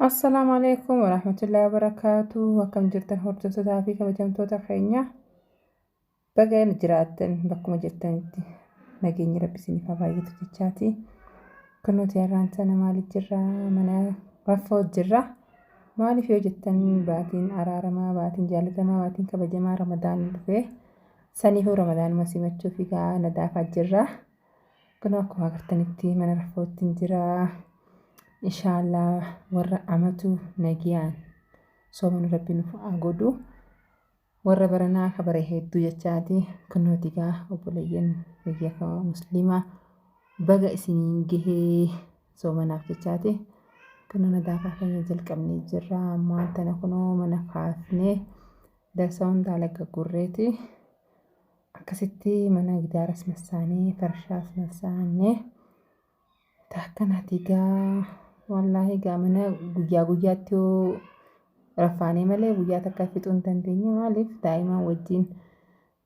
Assalaamu alaikum warahmatullahi wabarakaatu. Akkam jirtan hordoftootaa fi kabajamtoota keenya? Baga jiraattan bakkuma jirtanitti nageenyi rabbi isiniif haa baay'atu jechaati. Kun nuti har'aan sana maaliif jirra? Mana raffoo jirra. Maaliif yoo jettan baatiin araaramaa, baatiin jaalatamaa, baatiin kabajamaa Ramadaan dhufee saniifuu Ramadaanuma simachuuf egaa nadaafaa jirra. Kun akkuma agartanitti mana rafootti jira. Inshaallah warra amatu nagiyaan soomanu rabbi nuuf haa godhu. Warra baranaa ka bara hedduu jechaati. Kunooti egaa obboleeyyan biyya musliimaa baga isiniin gahee soomanaaf jechaati. Kunoo nadaafaa keenya jalqabnee jirra. Ammaan tana kunoo mana kaafnee darsa hundaa laga gurreeti. Akkasitti mana gidaaras massaanee farshaas massaanee akkanaati egaa wallaahi egaa mana guyyaa guyyaatti yoo raffaanee malee guyyaa takka fixuu hin dandeenye. Maaliif daa'imaan wajjin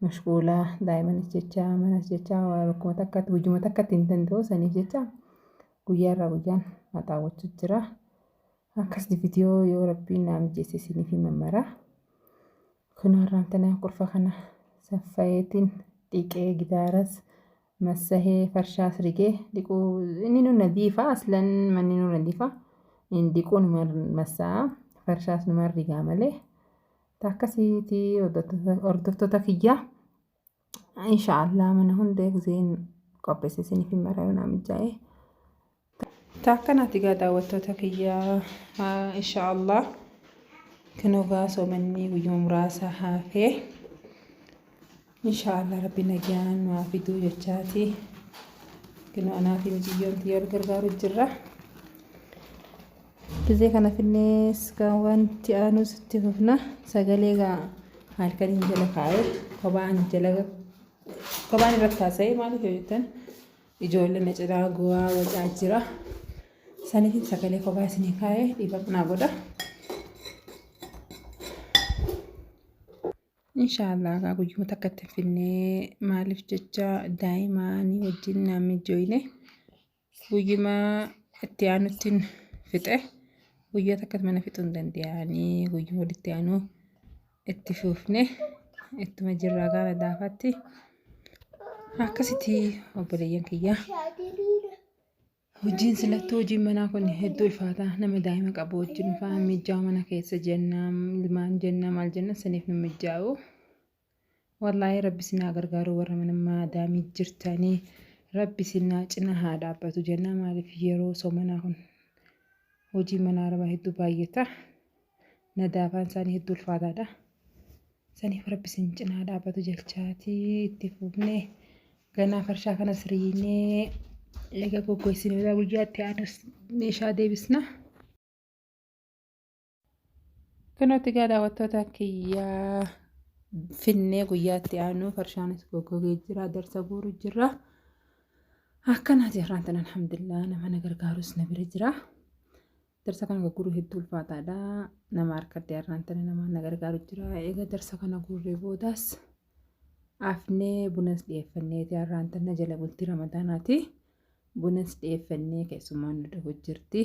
mashquulaa, daa'imanis jecha manas jecha bakkuma takkatti guyyuma takkatti hin danda'u. Saniif jecha guyyaa irraa guyyaan haxaawwachuu jira. Akkasitti viidiyoo yoo rabbiin naa mijeesse isiniif hin mammara. Kun har'aan tana qurfa kana saffayeetiin dhiqee gitaaras massahee farshaas rigee dhiquu inni nu nadiifa aslan manni nu nadiifa inni dhiquu numa massa'a farshaas numa rigaa malee akkasiiti hordoftoota kiyya inshaallah mana hunda giseen qopheesse isiniif hin mara yoo naa mijaa'e. Takkanaati gaa daawwattoota kiyya inshaallah kunoo gaa soomanni guyyuma muraasa hafee inshaallah rabbi nagaan nu haa fiduu jechaati. Kunoo anaa fi miciyyoon tiyya wal gargaaru jirra. Gizee kana finnees kan wanti aanus itti fufna. Sagalee gaa halkaniin jala kaa'ee kophaan jala kophaan irratti haasa'ee maaliif yoo jettan ijoolleen na cinaa gowaa wacaa jira. Saniif sagalee kophaa isinii kaa'ee dhiifama naa godha. Inshaallah egaa guyyuma takka itti finnee maaliif jecha daa'imaanii wajjin naan mijjooyne guyyuma itti aanuttiin fixe. Guyyaa takka mana fixuu hin danda'anii guyyuma walitti aanu itti fufne ittuma jirraa gaara daafaatti. Akkasitti obboleeyyan kiyya. Hojiin silattuu hojiin manaa kun hedduu ulfaataa nama daa'ima qabu wajjin fa'aa mijaa'u mana keessa jenna ilmaan jenna maal jenna saniif nu mijaa'u. Wallaahi rabbi isin haa gargaaru warra mana maadaamii jirtanii rabbi isin haa cina haa dhaabbatu jenna. Maaliif yeroo somanaa kun hojii mana arabaa hedduu baay'ata. Nadaafaan isaanii hedduu ulfaataadha. Saniif rabbi isin cina haa dhaabbatu jechaatii itti fufnee ganaa farshaa kana siriinee eega goggoysinee guyyaatti aanus meeshaa deebisna. Kunooti egaa daawwattoota kiyyaa finnee guyyaatti aanu farshaanis goggogee jira darsa guuru jira. Akkanaati har'aan tana alhamdulillah nama na gargaarus na bira jira. Darsa kana gurguruu hedduu ulfaataadha. Nama harkadde har'aan tana nama na gargaaru jira. Egaa darsa kana guurree boodaas afnee bunas dhiyeeffanneeti har'aan tana jala bultii ramadaanaati. Bunas dhiyeeffannee keessummaan nu dhufu jirti.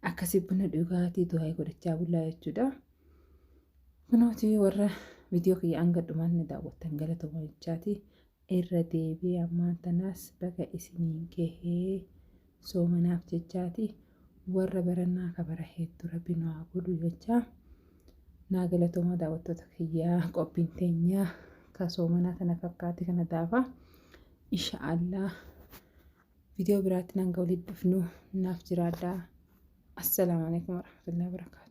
Akkasii buna dhugaatii du'aa godhachaa bullaa jechuudha. Kunooti warra viidiyoo kiyya hanga dhumaan na daawwattan galatooma jechaati. Irra deebi'ee ammaan tanaas baga isiniin gahee soomanaaf jechaati. Warra barannaa ka bara hedduu rabbi nu haa godhu jechaa. Naa galatoomaa daawwattoota kiyyaa qophiin teenyaa ka soomanaa tana fakkaatti kana daafa. Insha Allah viidiyoo biraatti hanga walitti dhufnu naaf jiraadhaa. Assalaamu alaikum warahmatullahi wabarakatuh.